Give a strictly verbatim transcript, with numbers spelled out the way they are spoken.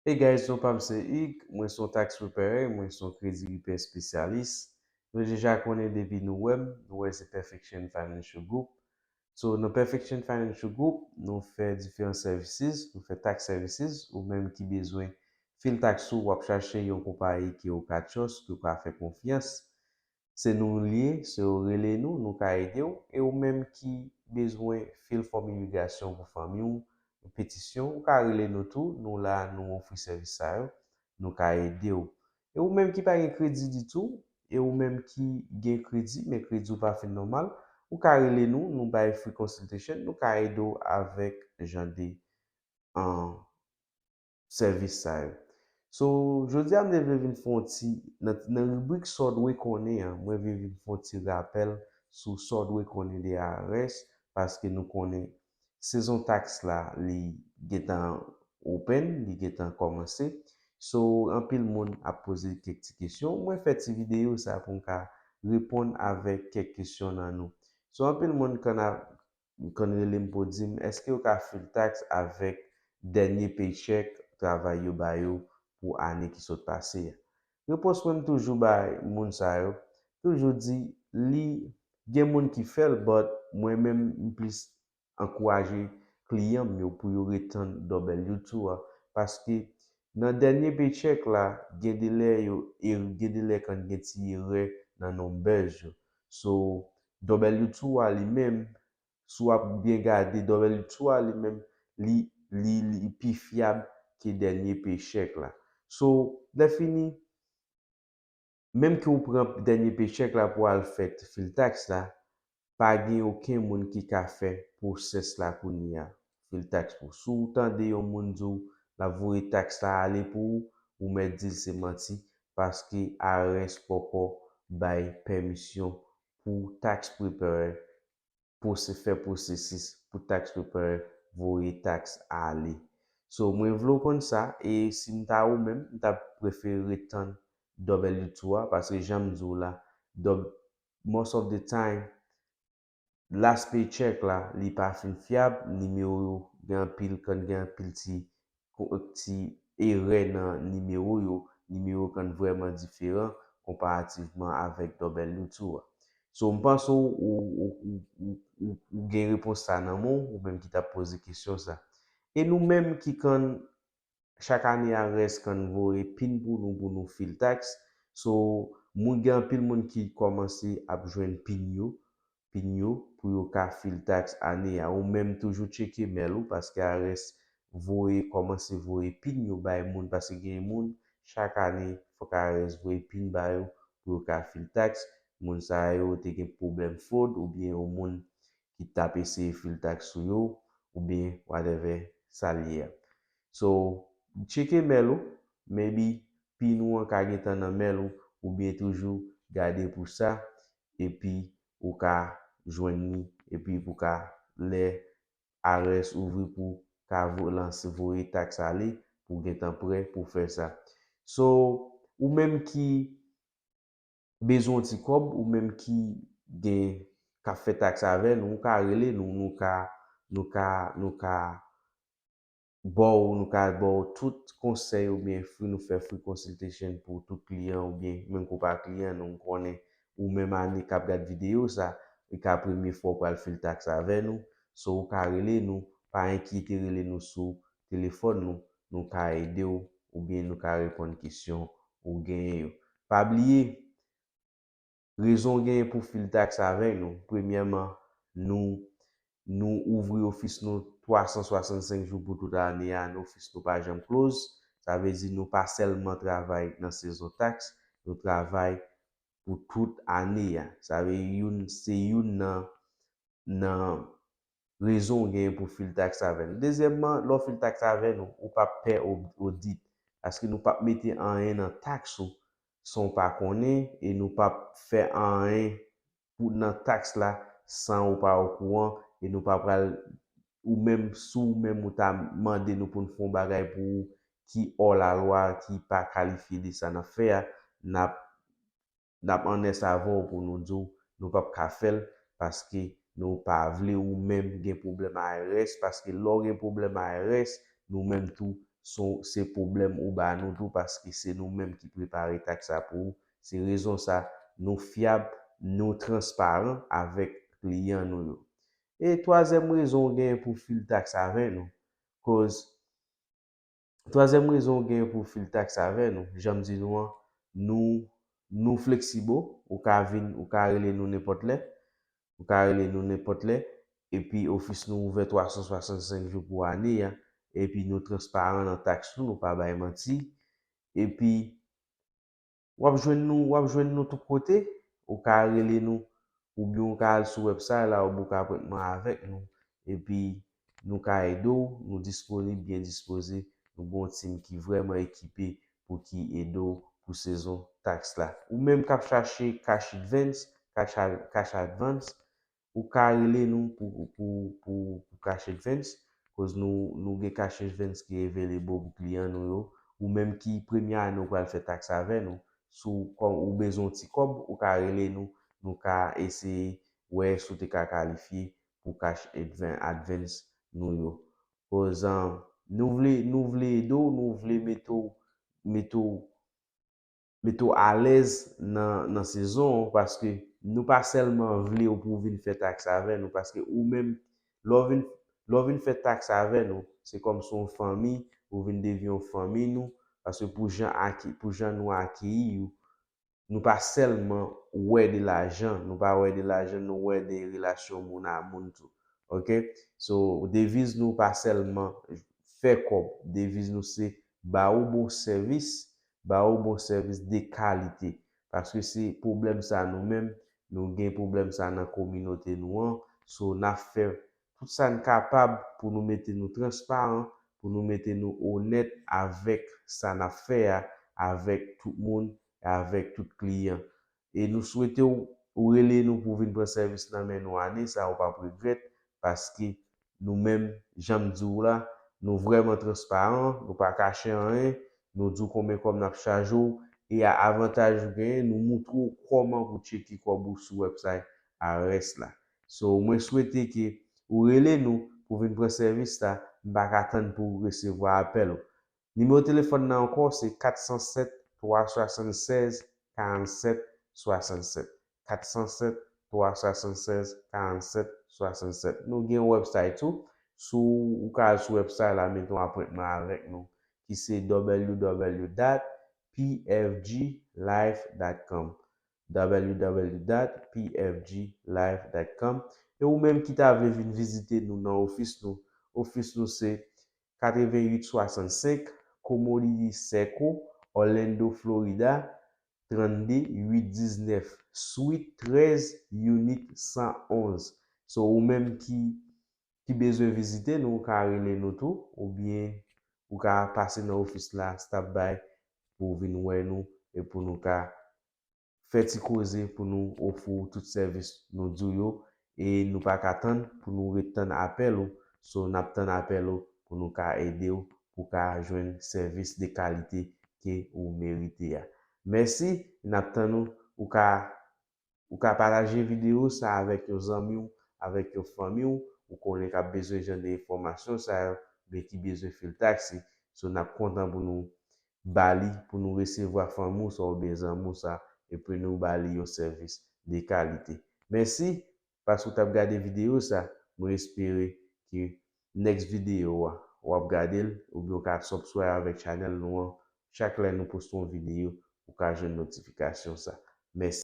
Hey guys, non pa m se Hugues, mwen se yon tax preparer, mwen se yon kredi repair spesyalis. Nou deja konnen depi nou wè m, nou wè se Perfection Financial Group. So, nan Perfection Financial Group, nou fè diferan services, nou fè tax services, ou menm ki bezwen fil tax ou, w ap chache yon konpayi ke ou ka trust, ke ou ka fè konfyans. Se nou li ye, se yo rele nou, nou ka ede w. E ou menm ki bezwen fil fòm imigrasyon pou fanmi w, petisyon, ou ka rele nou tou, nou la, nou ofri sèvis sa yo, nou ka ede w. E ou menm ki pa gen kredi ditou, e ou menm ki gen kredi, men kredi w pa fin nòmal, ou ka rele nou, nou bay free consultation, nou ka ede w avèk jan de an sèvis sa yo. So, jodi a m te vle vin fè yon ti, nan, nan ribrik sa w dwe konnen an, mwen vle vin fè yon ti rapèl sou sa w dwe konnen de I R S, paske nou konnen sezon tax la, li gentan open, li gentan kòmanse. So, anpil moun ap poze kèk ti kesyon. Mwen fè ti videyo sa pou m ka reponn avèk kèk kesyon nan nou. So, anpil moun konn ap konn rele m pou di m, èske yo ka fil tax avèk dènye paycheck travay yo ba yo pou ane ki sot pase a? Repons mwen m toujou bay moun sa yo, toujou di, li gen moun ki fè l, but mwen menm m plis ankouraje kliyan m yo pou yo ret tann W two a, paske nan dènye paycheck la, gen de lè yo, e gen de lè konn gen ti erè nan numbers yo. So, W two a li menm, si w ap byen gade, W two a li menm, li, li, li pi fyab ke dènye paycheck la. So, lè fini, menm ke w pran dènye paycheck la pou w al fè fil tax la, pa gen okenn moun ki ka fè pwosès la kounye a. Fil tax pou. Si w tande yon moun di w l ap voye tax la ale pou ou, ou mèt di l se manti, paske I R S poko bay pèmisyon pou tax preparer pwose-, fè pwosesis pou tax preparer voye tax ale. So, mwen vle w konn sa, e si m ta ou menm, m ta prefere ret tann W two a, paske jan m di w la, W-, most of the time, last paycheck la, li pa fin fyab, nimewo yo, gen anpil, konn gen anpil ti, ko-, ti erè nan nimewo yo, nimewo konn vrèman diferan konparativman avèk W two a. So, m panse w, w, w, w, w, w gen repons sa nan men w, ou menm ki t ap poze kesyon sa. E nou menm ki konn, chak ane I R S konn voye pin pou nou, pou nou fil tax. So, moun, gen anpil moun ki kòmanse ap jwenn pin yo, pin yo, pou yo ka fil tax ane a. Ou menm toujou tcheke mail ou, paske I R S voye, kòmanse voye pin yo bay moun, paske gen moun, chak ane, fòk I R S voye pin ba yo, pou yo ka fil tax. Moun sa yo te gen pwoblèm frod, oubyen yon moun ki t ap eseye fil tax sou yo, oubyen whatever sa l ye a. So, tcheke mail ou, maybe pin ou an ka gentan nan mail ou, oubyen toujou gade pou sa, epi ou ka jwenn li, epi pou ka, lè I R S ouvri pou ka vo-, lanse voye tax ale, pou gentan prè pou fè sa. So, ou menm ki bezwen yon ti kòb, ou menm ki gen, k ap fè tax avè nou, ou ka rele nou, nou ka, nou ka, nou ka ba w, nou ka ba w tout konsèy oubyen free, nou fè free consultation pou tout kliyan oubyen menm ke w pa kliyan, nou konnen ou menm ane k ap gad videyo sa, e ka premye fwa w pral fil tax avè nou, so ou ka rele nou, pa enkyete, rele nou sou telefòn nou, nou ka ede w oubyen nou ka reponn kesyon ou genyen yo. Pa bliye, rezon w genyen pou fil tax avèk nou. Premyèman, nou, nou ouvri ofis nou twa san swasannsenk jou pou tout ane a, nou ofis nou pa janm close. Sa vle di nou pa sèlman travay nan sezon tax, nou travay pou tout ane a. Sa vle youn, se youn nan, nan rezon w genyen pou fil tax avè nou. Dezyèmman, lè w fil tax avè nou, ou p ap pè o-, odit. Paske nou p ap mete anyen nan tax ou san w pa konnen, e nou p ap fè anyen pou nan tax la san ou pa okouran, e nou pa pral, ou menm, si w menm ou ta mande nou pou n fè yon bagay pou ou ki hors la loi, ki pa kalifye de sa n ap fè a, n ap, n ap onès avè w pou nou di w nou p ap ka fè l, paske nou pa vle ou menm gen pwoblèm I R S, paske lè w gen pwoblèm I R S, nou menm tou, se pwoblèm ou ba nou tou, paske se nou menm ki prepare taks sa pou ou. Se rezon sa, nou fyab, nou transparan avèk kliyan nou yo. E twazyèm rezon w genyen pou fil taks avè nou, koz twazyèm rezon w genyen pou fil taks avè nou, jan m di nou an, nou, nou fleksib, ou ka vin, ou ka rele nou nenpòt lè, ou ka rele nou nenpòt lè, epi ofis nou ouvè twa san swasannsenk jou pou ane a, epi nou transparan nan taks nou, nou pa bay manti, epi w ap jwenn nou, w ap jwenn nou tout kote, ou ka rele nou, oubyen ou ka al sou website la, oubyen ou ka apwentman avèk nou, epi nou ka ede w, nou disponib, byen dispoze, nou gen yon team ki vrèman ekipe pou ki ede w pou sezon taks la. Ou menm k ap chache cash advance, cash a-, cash advance, ou ka rele nou pou, pou, pou, pou cash advance, koz nou, nou gen cash advance ki available pou kliyan nou yo, ou menm ki premye ane ou pral fè taks avè nou, si w, kòm ou bezwen yon ti kòb, ou ka rele nou, nou ka eseye wè si w te ka kalifye pou cash advan-, advance nou yo. Koz, um, nou vle, nou vle ede w, nou vle mete w, mete w, mete w alèz nan, nan sezon an, paske nou pa sèlman vle w pou w vin fè taks avè nou, paske ou menm, lè w vin, lè w vin fè taks avè nou, se kòm si yon fanmi, ou vin devyen yon fanmi nou, paske pou jan ake-, pou jan nou akeyi w, nou pa sèlman wè de lajan, nou pa wè de lajan, nou wè de relasyon moun a moun tou. Oke? So, deviz nou pa sèlman fè kòb, deviz nou se ba ou bon sèvis, ba ou bon sèvis de kalite. Paske se pwoblèm sa nou menm, nou gen pwoblèm sa nan kominote nou an. So, n ap fè tout sa n kapab pou nou mete nou transparan, pou nou mete nou onèt avèk sa n ap fè a, avèk tout moun, avèk tout kliyan. E nou swete w, ou rele nou pou vin pran sèvis nan men nou ane sa, ou p ap regrèt, paske nou menm, jan m di w la, nou vrèman transparan, nou pa kache anyen, nou di w konbyen kòb n ap chaje w, e a avantaj ou genyen, nou moutre w kòman pou tcheke kòb ou sou website I R S la. So, mwen swete ke ou rele nou pou vin pran sèvis la, m pa ka tann pou resevwa apèl ou. Nimewo telefòn nan ankò, se kat san sèt, twa swasannsèz, karannsèt, swasannsèt. Kat san sèt, twa swasannsèz, karannsèt, swasannsèt. Nou gen website tou. Si w ka al sou website la, mete yon apwentman avèk nou, ki se w w w dot p f g life dot com. w w w dot p f g life dot com. E ou menm ki ta vle vin vizite nou nan ofis nou, ofis nou se katrevenn uit swasannsenk Community Circle, Orlando, Florida, trannde uit diznèf, Suite trèz, Unit san onz. So, ou menm ki, ki bezwen vizite nou, ou ka rele nou tou, oubyen ou ka pase nan ofis la, stop by, pou w vin wè nou, e pou nou ka fè ti koze pou nou ofri w tout sèvis nou di w yo, e nou pa ka tann pou nou ret tann apèl ou. So, n ap tann apèl ou pou nou ka ede w, pou w ka jwenn sèvis de kalite ke ou merite a. Mèsi, n ap tann ou, ou ka, ou ka pataje videyo sa avèk yon zanmi w, avèk yon fanmi w, ou konnen k ap bezwen jan de enfòmasyon sa yo, men ki bezwen fil taksi. So, n ap kontan pou nou ba li, pou nou resevwa fanmi w sa oubyen zanmi w sa, epi nou ba li yon sèvis de kalite. Mèsi paske w t ap gade videyo sa. Mwen espere ke next videyo a, w ap gade l, oubyen w ka subscribe avèk channel nou an. Chak lè nou poste yon videyo, ou ka jwenn notifikasyon sa. Mèsi.